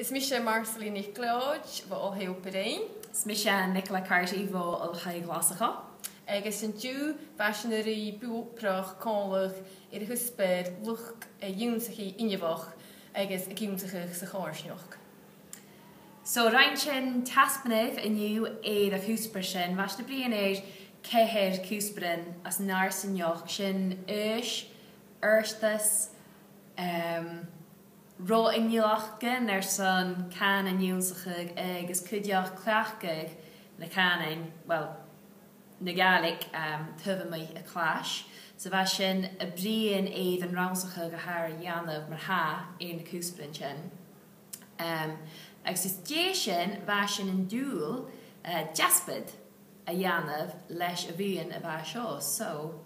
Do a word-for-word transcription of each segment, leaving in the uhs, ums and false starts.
Is mise Marceline NicLeòid bho Oilthigh Obar Dheathain. Is mise Nicola Carty bho Oilthigh Ghlaschu. Agus an-diugh, bha sinn a' ruith bu-, buaidh còmhla air a' chuspair luchd-ionnsachaidh inbheach agus ag ionnsachadh sa choimhearsnachd. So rinn sinn taisbeanadh an-diugh air a' chuspair sin. Bha sinn a' bruidhinn air ceithir cuspairean anns an fharsaingeachd sin: aois, adhartas, um, ro-innleachdan airson cànan ionnsachadh agus cuideachd cleachdadh na cànain, well, na Gàidhlig, um, taobh a-muigh a' chlais. So bha sinn a' bruidhinn air an rannsachadh a thathar a' dèanamh mar-thà air na cuspairean sin. Um, agus às dèidh sin, bha sinn an dùil, uh, deasbad a dhèanamh leis a' bhuidheann a bha seo. So,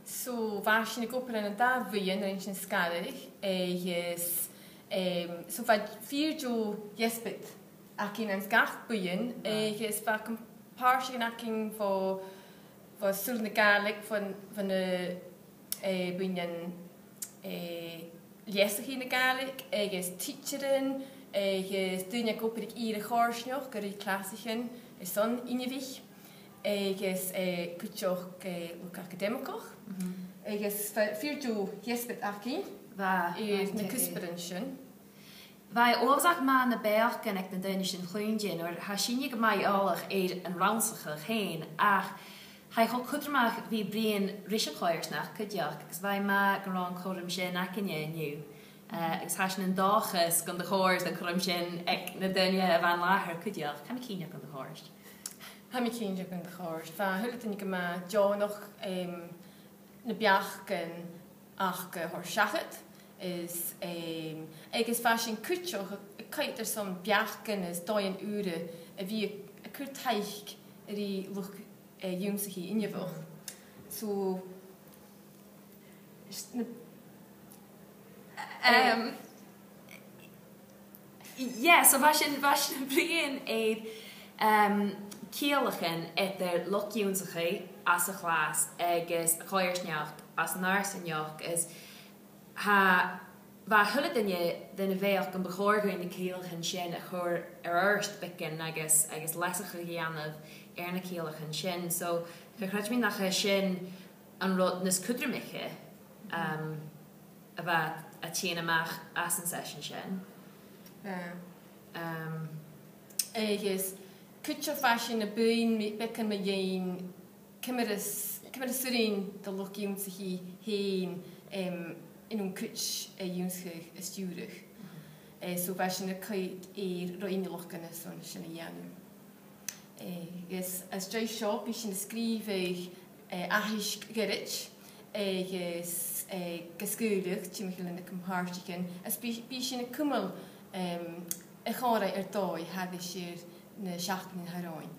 so bha sinn ag obair ann an dà bhuidheann, rinn sinn sgaradh, agus, um, so bha fìor dheagh dheasbad againn anns gach buidheann, agus bha com-, pàirtean againn bho, bho saoghal na Gàidhlig, bhon, bho na, eh, buidhnean, eh, leasachaidh na Gàidhlig, agus tidsearan, agus daoine ag obair aig ìre choimhearsnachd, a' ruith clasaichean airson inbhich, agus, eh, cuideachd, eh, luchd acadaimigeach. Agus bha fìor dheagh dheasbad againn air na cuspairean sin. Bha e uabhasach math na beachdan aig na daoine sin a chluinntinn, oir tha sinne gu math eòlach air an rannsachadh fhèin, ach tha e cho cudromach a bhith a' bruidhinn ris a' choimhearsnachd cuideachd, agus bha e math gun robh an cothrom sin againne an-diugh. Eh, agus tha sinn an dòchas gun do chòrd an cothrom sin aig na daoine a bha an làthair cuideachd. Tha mi cinnteach gun do chòrd. Tha mi cinnteach gun do chòrd. Bha a h-uile duine gu math deònach, em, na beachdan aca a thoirt seachad, is, em, agus bha sinn cuideachd a' coimhead airson beachdan is dòighean ùra a bhith a', a' cur taic ri luchd, eh, ionnsachaidh inbheach. So, is na, em, yeah, so bha sinn, bha sinn a' bruidhinn air, um, ciallachan eadar luchd-ionnsachaidh anns a' chlas agus a' choimhearsnachd anns an fharsaingeachd, is tha, bha a h-uile duine den bheachd gum bu chòir dhuinn na ciallachan sin a chur air adhart beagan agus, agus leasachadh a dhèanamh air na ciallachan sin. So, cha chreid mi nach e sin an rud nas cudromaiche, um, a bha a' tighinn a-mach às an seisean sin. Yeah. Um, agus cuideachd bha sinn a' bruidhinn mi-, beagan mu dheidhinn ciamar as, ciamar as urrainn do luchd-ionnsachaidh fhèin, em, an aon chuid, eh, ionnsachadh a stiùireadh. Eh, so bha sinn a' coimhead air ro-innleachdan airson sin a dhèanamh. Eh, agus às dèidh seo, bidh sinn a' sgrìobhadh, eh, aithisg ghoirid, eh, agus, eh, ga sgaoileadh timcheall air na com-pàirtichean, is bidh, bidh sinn a' cumail, em, a' chòmhraidh air dòigh thairis air na seachdainean a tha romhainn.